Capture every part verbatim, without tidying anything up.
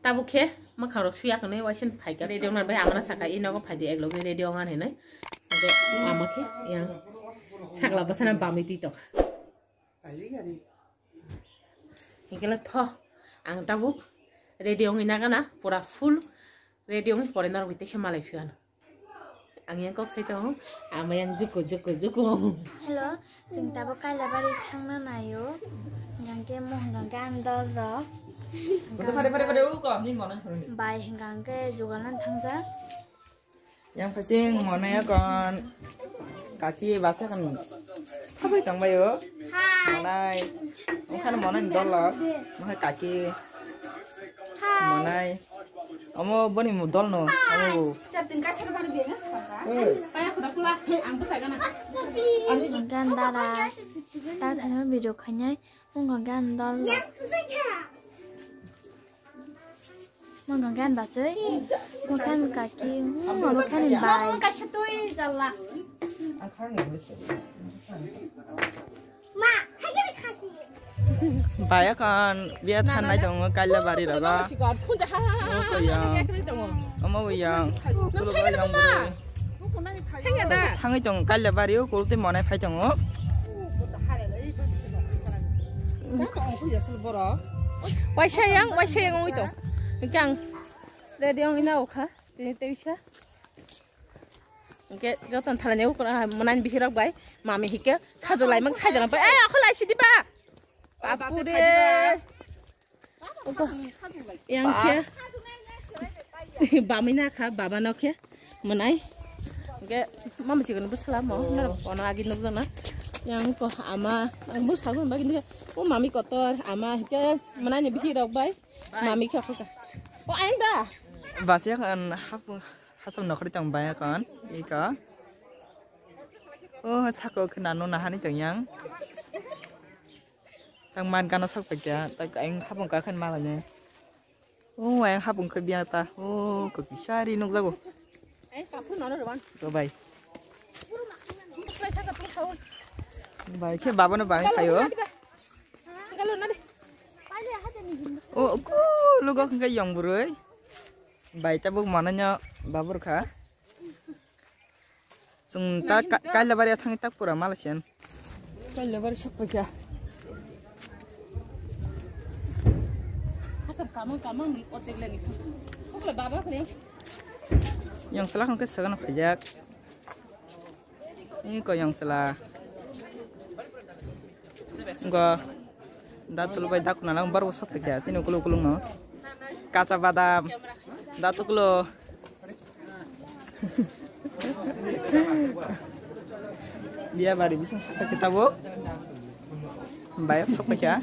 Tabuk khe mwkhang rok suya khwnwi waisa phaikha. Ready wngna bai amana saka, "I nogo phaidi, eklogi ready wngan," hinwi. Hingke ama khe yang sakla bwsana bamwi twi tong. Hingke le tho, ang tabuk ready wngwi nagana, pura full ready wngwi pore norok bai teisa malai phiyano. Ang yang kok sai tongo, ama yang juku, juku, juku. Hello, chwng tabuk Kailabari thangna naio. Hingkha khe mo hingkha khe ani dol rok. Pare, pare, pare, o ko, ni mono. Bai hingkha khe jugalna thangjak. Yang phasing monai akon kaki basa kan sabai tong bayo. Monai. Ongkhan monai dol lo. Mohai kaki. Monai. Omo boni mo dol no. Omo. Gan dara. Ta thani video khainai. Ongkha gan dol lo. Mano gan bachoi, mo khan kaki, hmm, abo khan bai. Kaisa twi jalla. Bai akhan biya thanai tongo Kailabari rogo. Omo bo yang. Thangwi tongo Kailabari o, kol tei monai phai tongo. Waisa yang, waisa yang ongwi tong. Hingke ang ready ongwi na ukha. Tini teisa. Hingke joton thalani ukra monai bihirok bai. Mami hingke sajolai mang sajolai bai. Eh, akholai sidi ba. Bapure. Yang khe bamina kha, baba no khe monai. Hingke mama chikon bwsala mo, norok kono agi nukjakna. Yang ko ama, ang bwsala bagini, o mami kotor, ama hingke monai ni bihirok bai, mami khe khulka. O ayang da. Basi ya kan hapung, hasam nokri tong bai kan, ika. O sako khe nanu nahani tong yang. Tang man gana sok paikya, tak ayang hapung ka khan malanya. O ayang hapung khe biya ta. O kaki sari nukjago. Ai, kapur nono roban. To bai. Bai khe baba no bai khayo. Galo nadi. O ku lugo khe yang burui. Bai tabuk mananya babur kha. Chwng ta ka-, Kailabari thangwi tak pura malasian. Kailabari sok paikha. Hacham kamang kamang ni otek lagi. Pukla baba kene. Yang selak hangke sagana phaijak. Ini ko yang sela. Go. Datul bai dakuna lang bar bosok kya. Tini kulung kulung no. Kacha badam. Datuklo. Biya bari bising saka kita bo. Bayar sok kya.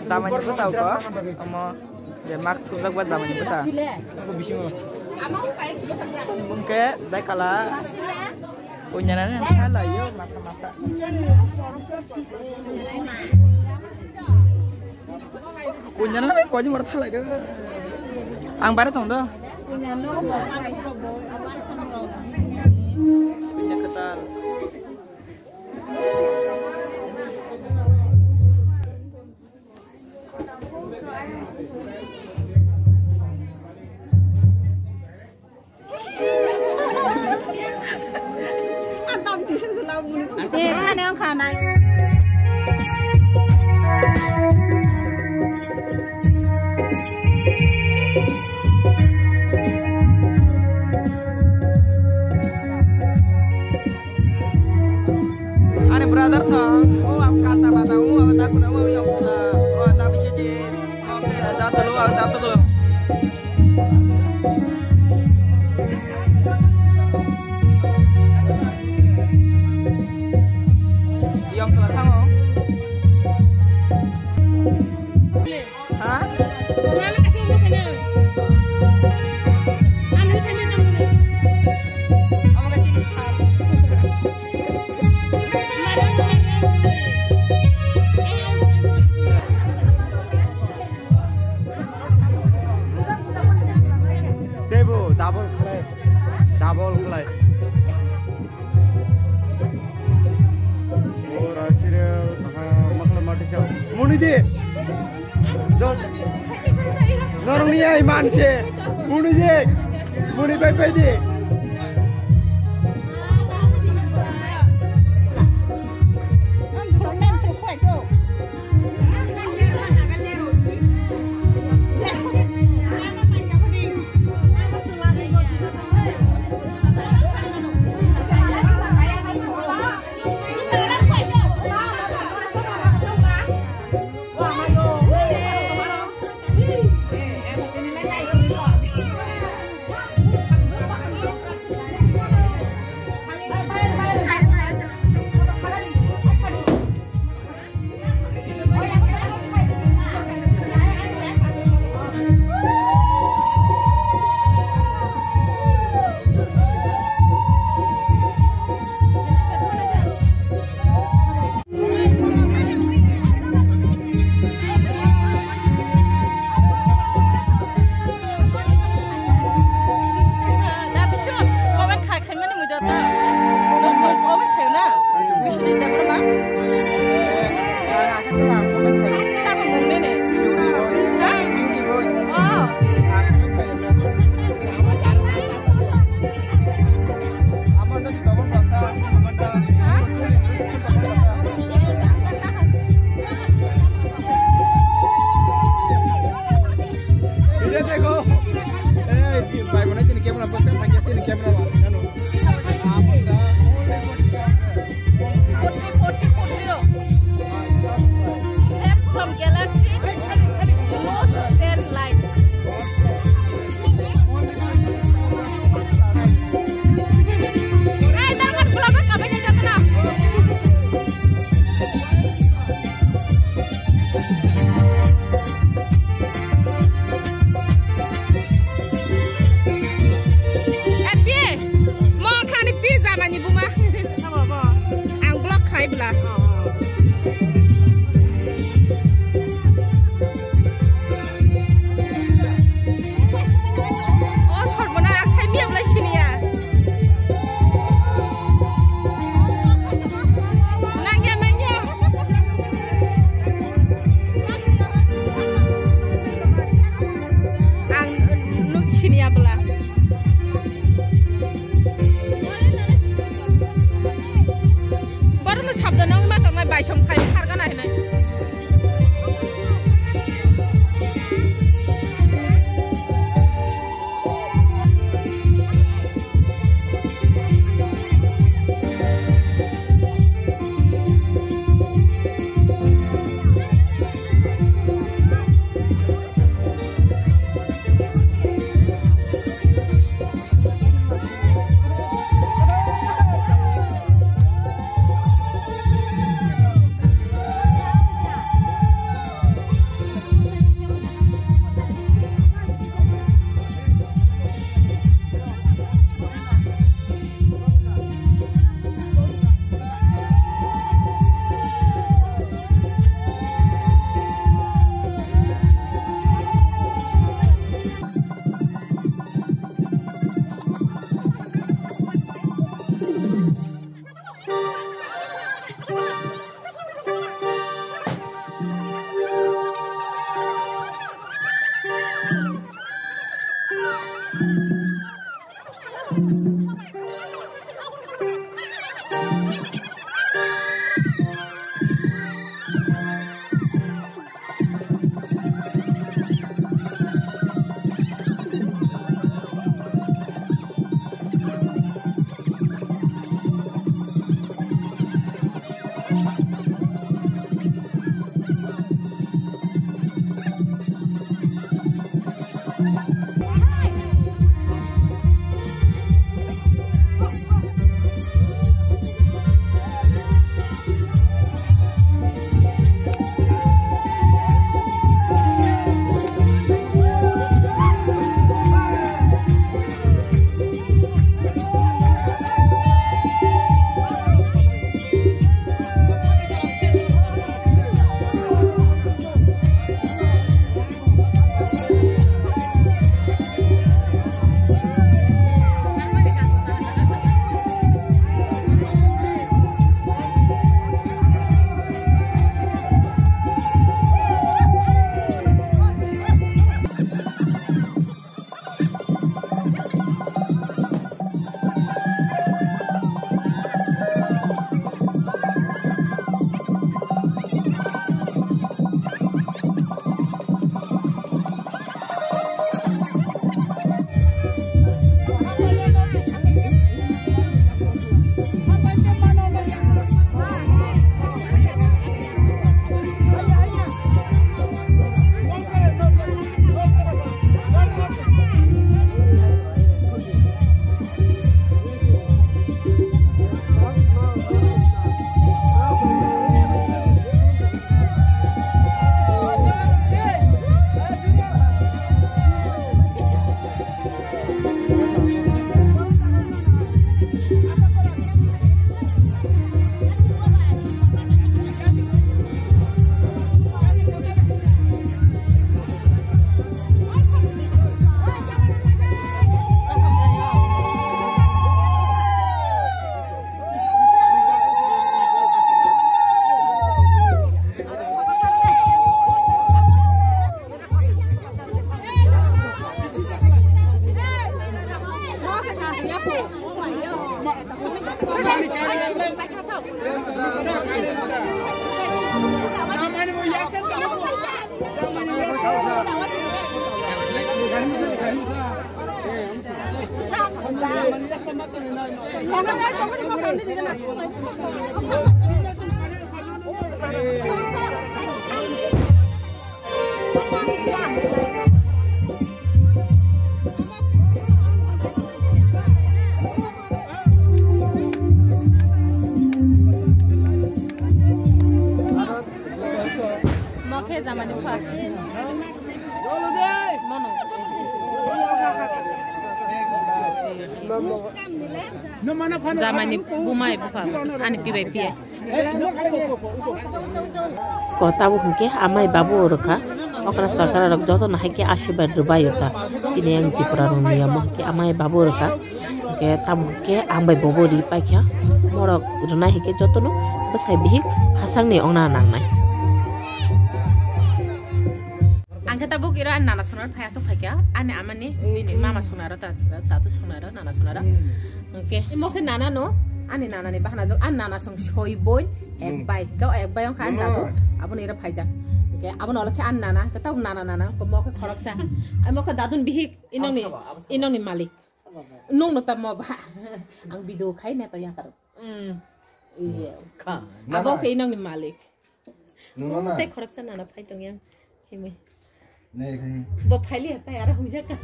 Damani bwtao ko, omo je mask sujak ba damani bwta. Bungke dai kala. Kunyanani thalai yo masa masa. Kunyanani bai koi mor thalai do. Ang bare tong do. Kunya katal. Eh, khana wng kha nai. Ani brother song, o ang kasa bata, o ang takuna, o ang yokuna, o ang tabi sejit, o ang datulu, o ang datulu. Yang salah thango. Ha? Amo ka tini. Lai. Ora sire, aha, makla mati chao. Muni di. Jom. Norong ni ai man se. Muni di. Muni pai pai di. Comment khai, khai mani mui jota. Nung, nung comment khai na. Bisi ni debra ma. Kha ko mung ne ne. Ha? Oh. Video dekho. Eh, bhai, mane tini camera bosai, bhai, sini camera ba. Nanu. Forty, forty, four zero. Samsung Galaxy Note ten Lite. Hey, tangan pula berkabar ni jatuh na. Happy, mo khani pizza nani buma. Ang vlog khai bla. O sormona ang sai miya bla siniya. Nangya, nangya. Ang nuk siniya bla. Mokhe jamani pha. Mono. Jamani bumai bupha. Ani pibai piye. Ko tabuk hwnkhe amai babu rwkha. Okra sokra rok jotono hai khe asirwad rwbaio ta. Chini yang Tripura rok ni yamo hwnkhe amai babu rwkha. Hwnkhe tamo hwnkhe ang bai bobo ri paikha. Morok rwnai hwnkhe jotono bwsai bihik phasangni ongna nangnai. Ang khe tabuk iro ani nana sonaro phai aswk phaikha. Ani amani bini mama sonaro ta, tatu sonaro, nana sonaro. Hwnkhe imo khe nana no, ani nana ni bahana jok, ani nana song soi boi ek bai. Kau ek bai ongkha ani dadu, abono iro phaijak. Hwnkhe abono olokhe ani nana, khe tabuk nana nana, ko mo khe khoroksa. Imo khe dadun bihik. Inongni, inongni malik. Nungno tamo ba. Ang video khai ne to yakaro. Mm. Iya. Kha. Abo khe inongni malik. Nungno na. Tei khoroksa nana phai tong yang. Himwi. Ne khai. Bo phaili hatai ara hujaka.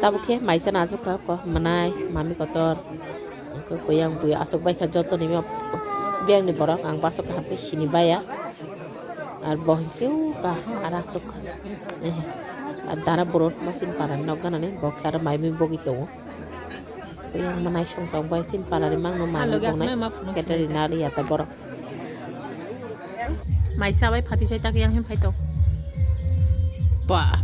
Tabuk khe maisa najuk kha ko mwnai mami kotor. Hwnkhe kuyang bui aswk bai kha joto ni biyang ni borok ang baswk kaham khe sini baya. Ar bo hwnkhe uka ara aswk kha. Eh, ar dara borok masin para nok gana ni bo khe aro mai mui bogwi tongo. Kuyang mwnai song tong bai chin para ri mangno mai mui bongnai. Katerina ri ata borok. Mai sabai phati sai tak yang him phai to. Ba.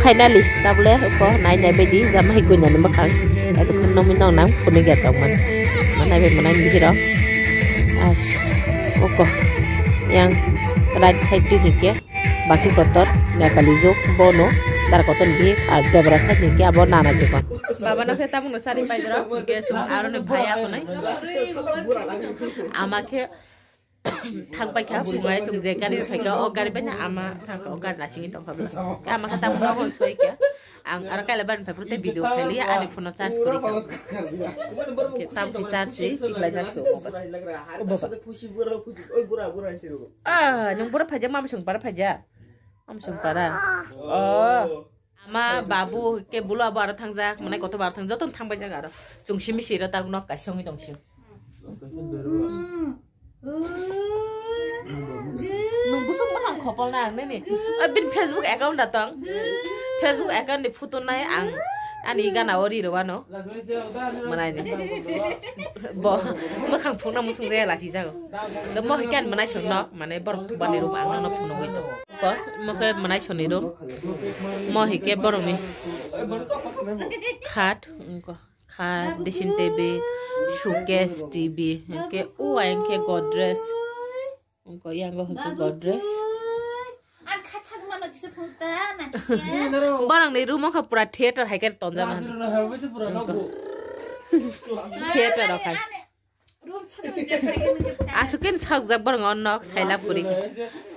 Finally, tabule ko nai nai bedi jama hi guina ni makhang. Eto khun nomi nong nang phunui ga tong man. Manai be manai ni hiro. Ar oko yang right side tu hike. Basi kotor, Nepali juk, bono, dar kotor bi, ar debra side ni ke abo nana jikon. Baba no khe tabuk no sari pai doro, ke chung aro ni bhai ako nai. Ama khe thang pai kha, bungai chung je gari thang kha, o gari bai na ama thang kha, o gari na singwi tong kha bla. Ke ama khe tabuk no hon soi kha. Ang aro kaila ban pai purte video khai li, ani phone no charge kori kha. Ke tabuk charge si, tiklai na so. O baba. Ah, nung bura phaja, mama sung para phaja. Amsung para. Oh. Ama babu ke bulu abo aro thangjak, mane koto bar thang, joto thangbai jak aro. Chung simi siro tag nok kaisa ongwi tong sio. Nung busuk makhang khopol na ang nini. Oi, bin Facebook account da tong. Facebook account ni photo nai ang ani gana o ri rwano. Manai ni. Bo makhang phungna musung jaya lachi jago. Do mo hikan manai song nok, mane borok bani room ang no phunugwi tong. Ko, mo khe mwnai soni room. Mo hi khe borokni khat, wngkha. Khat, dressing table, showcase, T V, hwnkhe o ayang khe Godrej. Wngkha, yango hwnkhe Godrej. Borokni room wngkha pura theater hai khe tonjak. Theater rok hai. Asukin sakjak borong o nok sailap guri.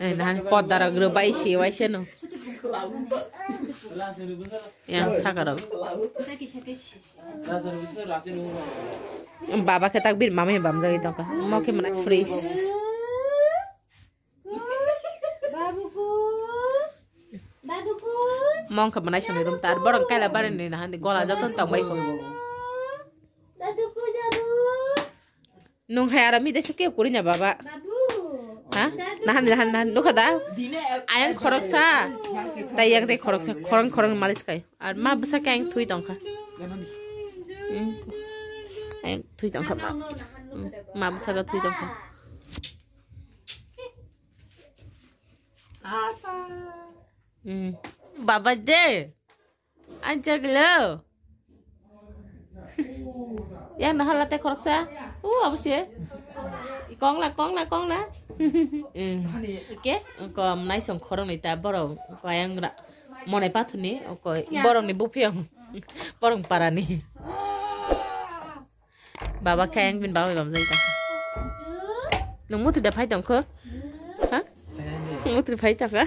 Eh, nahan podda rok rwbai se waise no. Yang saka rok. Baba khe tak bir mama he bamjagwi tongkha. Mo khe mwnai fresh. Babuku. Babuku. Mong kha manai songni room tar borok kaila barani nahani gola joto tongbai ko. Nung hai ara mi desa ke kuri na baba. Ha? Nahan nahan nahan nukha da. Ayang khoroksa. Tai yang tai khoroksa khorang khorang malis kai. Ar ma bwsa ke ayang thui tongkha. Mm. Ayang thui tongkha ma. Mm. Ma bwsa ga thui tongkha. Mm. Baba je. Anjaglo. Yang nahala te khoroksa. U abuse. Kongla kongla kongla. Mm. Oke, ko naisong khoroknwi ta borok ko yang ra. Monai pathuni ko borokni buphiang. Borok parani. Baba khe ang bin baba bamjai ta. Nung mutu da phai tongkho? Ha? Mutu phai ta kha?